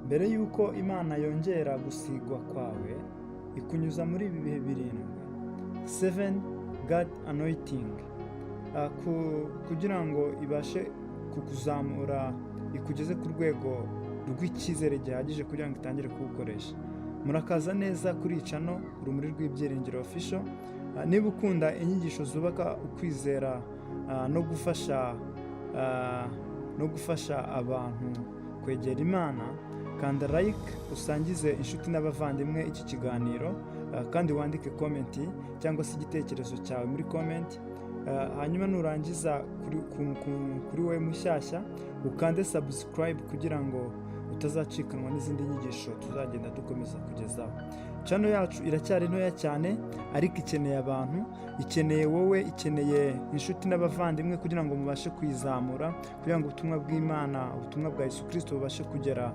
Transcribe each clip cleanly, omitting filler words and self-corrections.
Mbere y'uko Imana yongera gusigwa kwawe, ikunyuza muri ibi bihe birindwi, seven God anointing, kugira ngo ibashe kukuzamura, ikugeze ku rwego rw'icyizere gihagije kugira ngo itangire kuwukoresha. Murakaza neza kuri iyi channel, Urumuri rw'Ibyiringiro Official. Niba ukunda inyigisho zubaka ukwizera no gufasha abantu kwegera Imana, kanda like, usangize inshuti n'abavandimwe iki kiganiro, kandi wandike comment cyangwa se igitekerezo cyawe muri comment. Hanyuma nurangiza, kuri wowe mushyashya, ukande subscribe kugira ngo utazacikanwa n'izindi nyigisho tuzagenda dukomeza kugezaho. Channel yacu iracyari ntoya cyane, ariko ikeneye abantu, ikeneye wowe, ikeneye inshuti n'abavandimwe kugira ngo mubashe kuyizamura, kugira ngo ubutumwa bw'Imana, ubutumwa bwa Yesu Kirisito bubashe kugera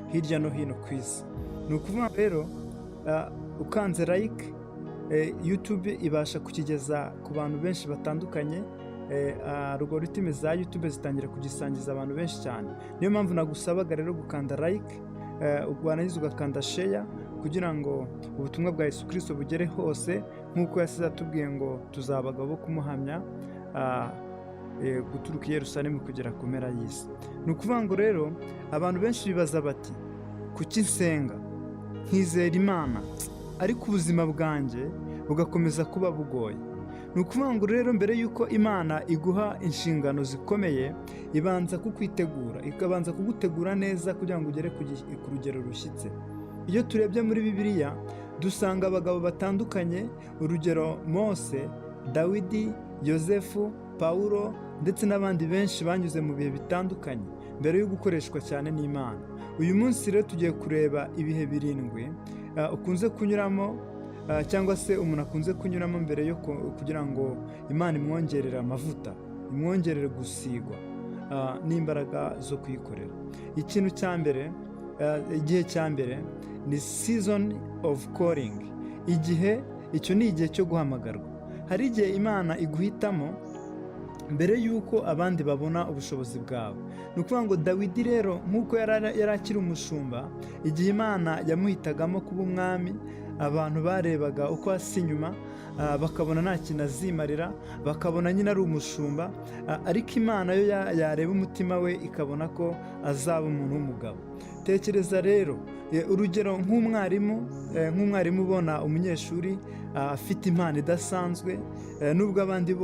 hirya no hino ku isi. Ni ukuvuga rero, ukanze like, YouTube ibasha kukigeza ku bantu benshi batandukanye. Algorithme za YouTube zitangira kugisangiza abantu benshi cyane. Niyo mpamvu nagusabaga rero gukanda like, warangiza ugakanda share, kugira ngo ubutumwa bwa Yesu Kirisito bugere hose, nk'uko yasize atubwiye ngo tuzaba abagabo bo kumuhamya guturuka i Yerusalemu kugera ku mpera y'isi. Ni ukuvuga ngo rero abantu benshi bibaza bati: "Kuki nsenga, nkizera Imana, ariko ubuzima bwanjye bugakomeza kuba bugoye?" Ni ukuvuga ngo rero mbere y'uko Imana iguha inshingano zikomeye, ibanza kukwitegura, ikabanza kugutegura neza kugira ngo ugere ku rugero rushyitse. Iyo turebye muri Bibiliya, dusanga abagabo batandukanye, urugero Mose, Dawidi, Yosefu, Pawulo ndetse n'abandi benshi, banyuze mu bihe bitandukanye mbere yo gukoreshwa cyane n'Imana. Uyu munsi rero tugiye kureba ibihe birindwi ukunze kunyuramo, cyangwa se umuntu akunze kunyuramo mbere yo kugira ngo Imana imwongerere amavuta, imwongerere gusigwa n'imbaraga zo kuyikorera. Ikintu cya mbere, igihe cya mbere ni season of calling. Igihe icyo ni igihe cyo guhamagarwa. Hari igihe Imana iguhitamo mbere y'uko abandi babona ubushobozi bwawe. Ni ukuvuga ngo Dawidi rero, nk'uko yari akiri umushumba igihe Imana yamuhitagamo kuba umwami, abantu barebaga uko asa inyuma, bakabona nta kintu azimarira, bakabona nyine ari umushumba, ariko Imana yo yareba umutima we ikabona ko azaba umuntu w'umugabo. Tekereza rero urugero nk'umwarimu ubona umunyeshuri afite impano idasanzwe, nubwo abandi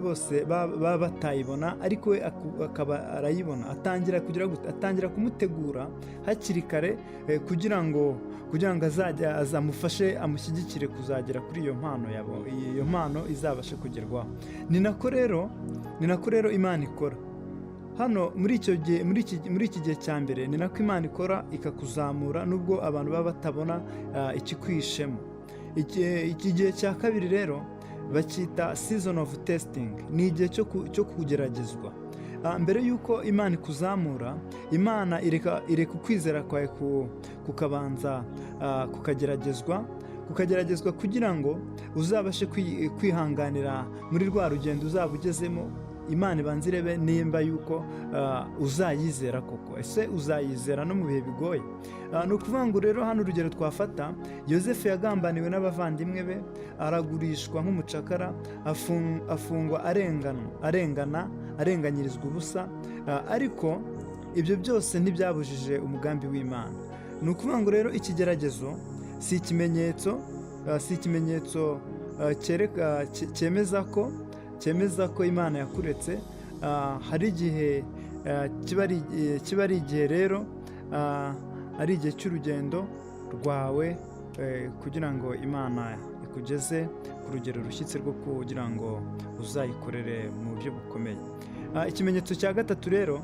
bose baba batayibona, ariko we akaba arayibona. Atangira kugira gute? Atangira kumutegura hakiri kare kugira ngo azajya azamufashe, amushyigikire kuzagera kuri iyo mpano yabo, iyo mpano izabashe kugerwaho. Ni nako rero Imana ikora hano muri icyo gihe, muri iki gihe cya mbere. Ni nako Imana ikora, ikakuzamura nubwo abantu baba batabona ikikwishemo. Iki gihe cya kabiri rero bacyita season of testing, ni igihe cyo kugeragezwa. Mbere y'uko Imana ikuzamura, Imana ireka ukwizera kwawe kukabanza kukageragezwa, kugira ngo uzabashe kwihanganira muri rwa rugendo uzaba ugezemo. Imana ibanza irebe nimba yuko uzayizera koko. Ese uzayizera no mu bihe bigoye? Ni ukuvuga ngo rero hano urugero twafata, Yosefu yagambaniwe n'abavandimwe be, aragurishwa nk'umucakara, afungwa arengana, arenganyirizwa ubusa, ariko ibyo byose ntibyabujije umugambi w'Imana. Ni ukuvuga ngo rero ikigeragezo si ikimenyetso cyemeza ko Imana yakuretse. Hari igihe kiba ari igihe rero, ari igihe cy'urugendo rwawe, kugira ngo Imana ikugeze ku rugero rushyitse rwo kugira ngo uzayikorere mu buryo bukomeye. Ikimenyetso cya gatatu rero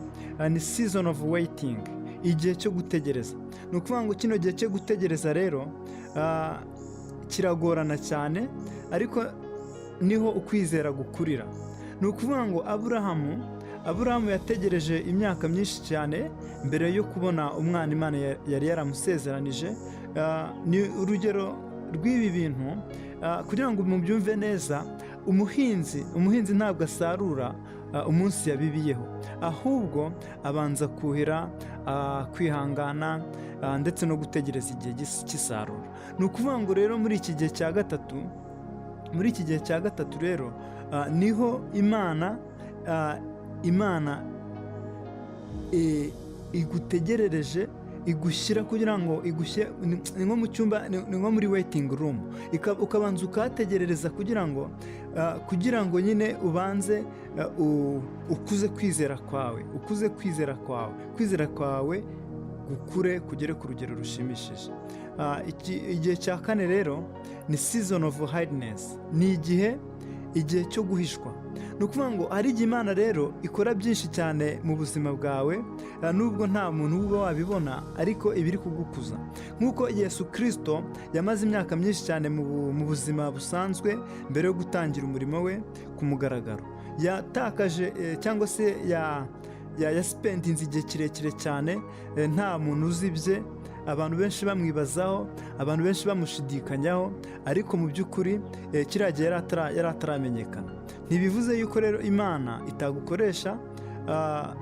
ni season of waiting, igihe cyo gutegereza. Ni ukuvuga ngo kino gihe cyo gutegereza rero kiragorana cyane, ariko niho ukwizera gukurira. Ni ukuvuga ngo Aburahamu yategereje imyaka myinshi cyane mbere yo kubona umwana Imana yari yaramusezeranije. Ni urugero rw'ibi bintu, kugira ngo mubyumve neza, umuhinzi ntabwo asarura. umunsi yabibiyeho, ahubwo abanza kuhira, kwihangana, ndetse no gutegereza igihe cy'isarura. Ni ukuvuga ngo rero muri iki gihe cya gatatu, muri iki gihe cya gatatu rero, niho Imana igutegerereje, igushyira kugira ngo igushyire, ni nko mu cyumba, ni nko muri waiting room, ukabanza ukahategerereza kugira ngo nyine ubanze ukuze kwizera kwawe, ukuze kwizera kwawe, kwizera kwawe gukure kugere ku rugero rushimishije. Igihe cya kane rero ni season of hidiness, ni igihe cyo guhishwa. Ni ukuvuga ngo hari igihe Imana rero ikora byinshi cyane mu buzima bwawe, nubwo nta muntu uba wabibona, ariko iba iri kugukuza, nk'uko Yesu Kirisito yamaze imyaka myinshi cyane mu buzima busanzwe mbere yo gutangira umurimo we ku mugaragaro. Yatakaje cyangwa se yaspendinze igihe kirekire cyane nta muntu uzi ibye, abantu benshi bamwibazaho, abantu benshi bamushidikanyaho, ariko mu by'ukuri kiriya gihe yari ataramenyekana. Ntibivuze yuko rero Imana itagukoresha.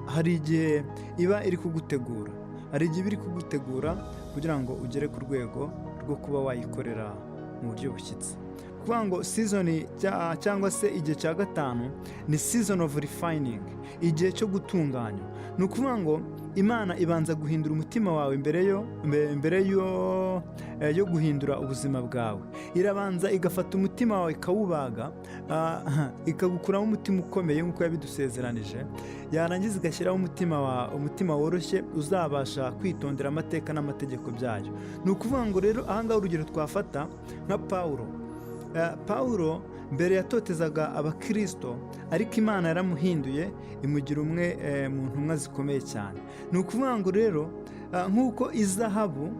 Hari igihe iba iri kugutegura, hari igihe iba iri kugutegura kugira ngo ugere ku rwego rwo kuba wayikorera mu buryo bushyitse. Kuvuga ngo season cyangwa se igihe cya gatanu ni season of refining, igihe cyo gutunganywa. Ni ukuvuga ngo Imana ibanza guhindura umutima wawe mbere yo guhindura ubuzima bwawe. Irabanza igafata umutima wawe ikawubaga, ikagukuramo umutima ukomeye nk'uko yabidusezeranije, yarangiza igashyiraho umutima woroshye uzabasha kwitondera amateka n'amategeko byayo. Ni ukuvuga ngo rero ahangaha urugero twafata nka Pawulo. Pawulo mbere yatotezaga abakirisito, ariko Imana yaramuhinduye imugira umwe mu ntumwa zikomeye cyane. Ni ukuvuga ngo rero nk'uko izahabu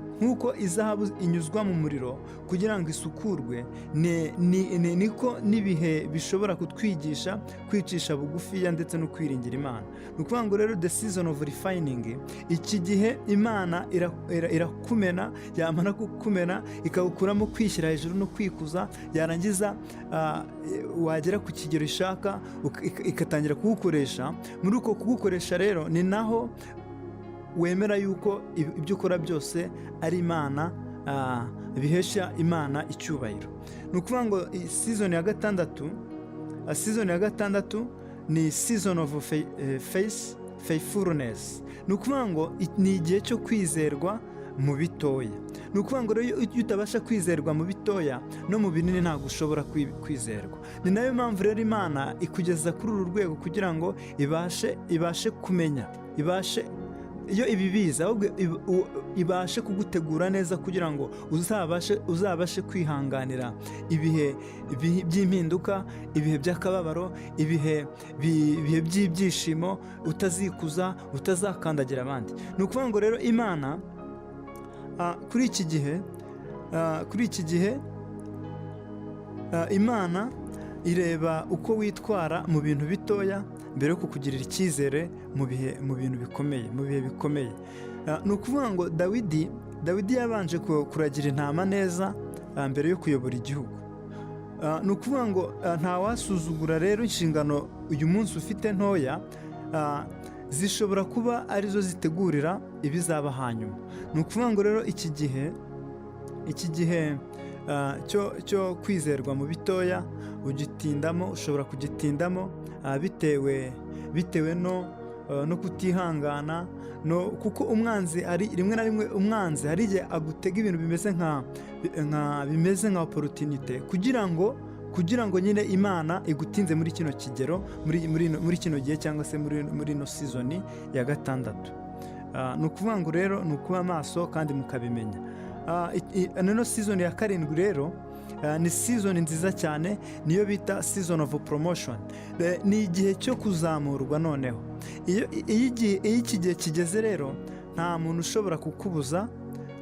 inyuzwa mu muriro kugira ngo isukurwe, niko n'ibihe bishobora kutwigisha kwicisha bugufiya ndetse no kwiringira Imana. Ni ukuvuga ngo rero the season of refining, iki gihe Imana irakumena, yamara kukumena ikagukuramo kwishyira hejuru no kwikuza, yarangiza wagera ku kigero ishaka ikatangira kugukoresha. Muri uko kugukoresha rero ni naho wemera yuko ibyo ukora byose ari Imana, bihesha Imana icyubahiro. Ni ukuvuga ngo season ya gatandatu, season ya gatandatu ni season of faithfulness. Ni ukuvuga ngo ni igihe cyo kwizerwa mu bitoya. Ni ukuvuga ngo rero iyo utabasha kwizerwa mu bitoya, no mu binini ntabwo ushobora kwizerwa. Ni nayo mpamvu rero Imana ikugeza kuri uru rwego kugira ngo ibashe kumenya, ibashe iyo ibibizi, ahubwo ibashe kugutegura neza kugira ngo uzabashe kwihanganira ibihe by'impinduka, ibihe by'akababaro, ibihe by'ibyishimo, utazikuza, utazakandagira abandi. Ni ukuvuga ngo rero Imana kuri iki gihe Imana ireba uko witwara mu bintu bitoya mbere yo kukugirira icyizere mu bintu bikomeye, mu bihe bikomeye. Ni ukuvuga ngo Dawidi yabanje kuragira intama neza mbere yo kuyobora igihugu. Ni ukuvuga ngo ntawasuzugura rero inshingano uyu munsi ufite ntoya, zishobora kuba arizo zitegurira ibizaba hanyuma. Ni ukuvuga ngo rero iki gihe cyo kwizerwa mu bitoya ugitindamo, ushobora kugitindamo bitewe no kutihangana, no kuko umwanzi ari rimwe na rimwe, umwanzi hari igihe agutega ibintu bimeze nka opportunité kugira ngo nyine Imana igutinze muri kino kigero, muri kino gihe cyangwa se muri ino season ya gatandatu. Ni ukuvuga ngo rero ni ukuba maso kandi mukabimenya. Ino season ya karindwi rero ni season nziza cyane, niyo bita season of promotion. Ni igihe cyo kuzamurwa. Noneho iyo iki gihe kigeze rero, nta muntu ushobora kukubuza,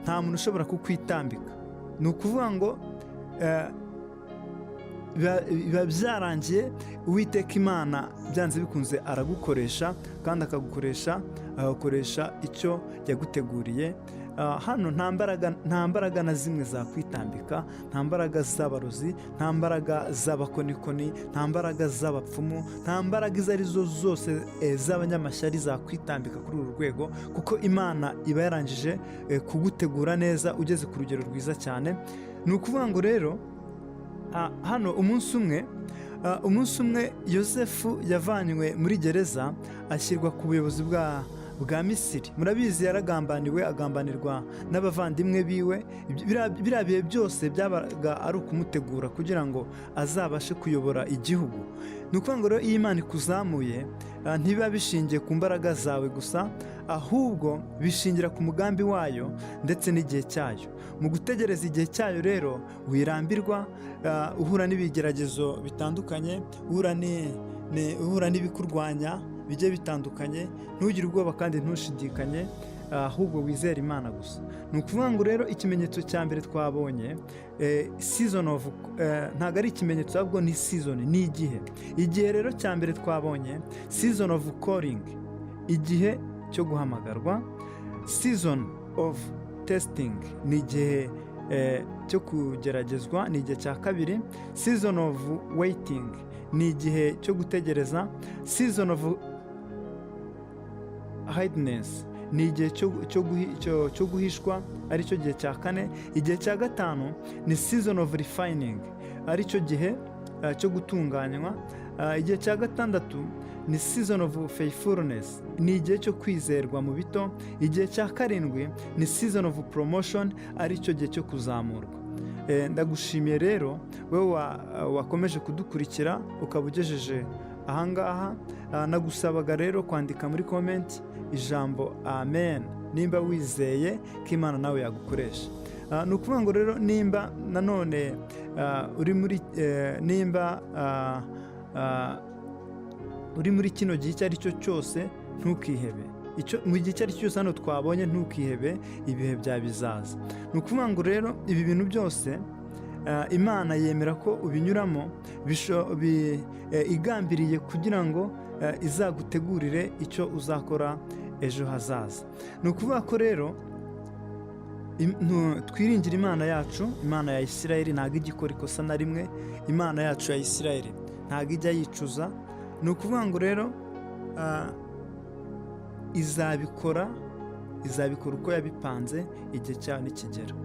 nta muntu ushobora kukwitambika. Ni ukuvuga ngo biba byarangiye. Uwiteka Imana byanze bikunze aragukoresha kandi akagukoresha, agakoresha icyo yaguteguriye. Hano nta mbaraga na zimwe zakwitambika, nta mbaraga z'abarozi, nta mbaraga z'abakonikoni, nta mbaraga z'abapfumu, nta mbaraga izo ari zo zose z'abanyamashyari zakwitambika kuri uru rwego, kuko Imana iba yarangije kugutegura neza, ugeze ku rugero rwiza cyane. Ni ukuvuga ngo rero hano umunsi umwe Yosefu yavanywe muri gereza, ashyirwa ku buyobozi bwa Misiri. Murabizi, yaragambaniwe, agambanirwa n'abavandimwe biwe. Biriya bihe byose byabaga ari ukumutegura kugira ngo azabashe kuyobora igihugu. Ni ukuvuga ngo rero iyo Imana ikuzamuye, ntibiba bishingiye ku mbaraga zawe gusa, ahubwo bishingira ku mugambi wayo ndetse n'igihe cyayo. Mu gutegereza igihe cyayo rero, wirambirwa, uhura n'ibigeragezo bitandukanye, uhura n'ibikurwanya bigiye bitandukanye, ntugire ubwoba kandi ntushidikanye, ahubwo wizere Imana gusa. Ni ukuvuga ngo rero ikimenyetso cya mbere twabonye, season of, ntabwo ari ikimenyetso, ahubwo ni season, ni igihe. Igihe rero cya mbere twabonye, season of calling, igihe cyo guhamagarwa. Season of testing, ni igihe cyo kugeragezwa, ni igihe cya kabiri. Season of waiting, ni igihe cyo gutegereza. Season of hiddenness, ni igihe cyo guhishwa, aricyo gihe cya kane. Igihe cya gatanu ni season of refining, aricyo gihe cyo gutunganywa. Igihe cya gatandatu ni season of faithfulness, ni igihe cyo kwizerwa mu bito. Igihe cya karindwi ni season of promotion, aricyo gihe cyo kuzamurwa. Ndagushimiye rero wowe wakomeje kudukurikira ukaba ugejeje ahangaha. Nagusabaga rero kwandika muri comment ijambo "amen" nimba wizeye ko Imana nawe yagukoresha. Ni ukuvuga ngo rero nimba nanone uri muri nimba uri muri kino gihe icyo ari cyo cyose, ntukihebe. Mu gihe icyo ari cyo cyose hano twabonye, ntukihebe, ibihe bya bizaza. Ni ukuvuga ngo rero ibi bintu byose Imana yemera ko ubinyuramo igambiriye kugira ngo izagutegurire icyo uzakora ejo hazaza. Ni ukuvuga ko rero twiringire Imana yacu. Imana ya Isirayeli ntabwo ijya ikora ikosa na rimwe. Imana yacu ya Isirayeli ntabwo ijya yicuza. Ni ukuvuga ngo rero izabikora uko yabipanze igihe cyayo nikigera.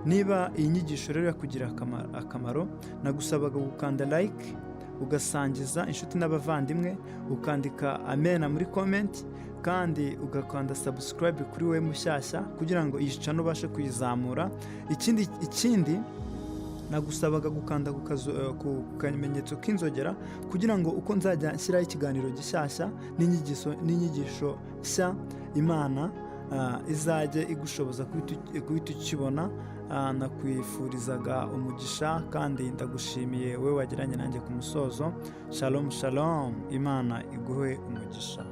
Niba iyi nyigisho rero yakugirira akamaro, nagusabaga gukanda like, ugasangiza inshuti n'abavandimwe, ukandika amena muri comment, kandi ugakanda subscribe kuri we mushyashya kugira ngo iyi channel ubashe kuyizamura. Ikindi nagusabaga gukanda ku kamenyetso k'inzogera kugira ngo uko nzajya nshyiraho ikiganiro gishyashya n'inyigisho nshya, Imana izajye igushoboza guhita ukibona. Nakwifurizaga umugisha kandi ndagushimiye wowe wagiranye nanjye ku musozo. Shalom shalom, Imana iguhe umugisha.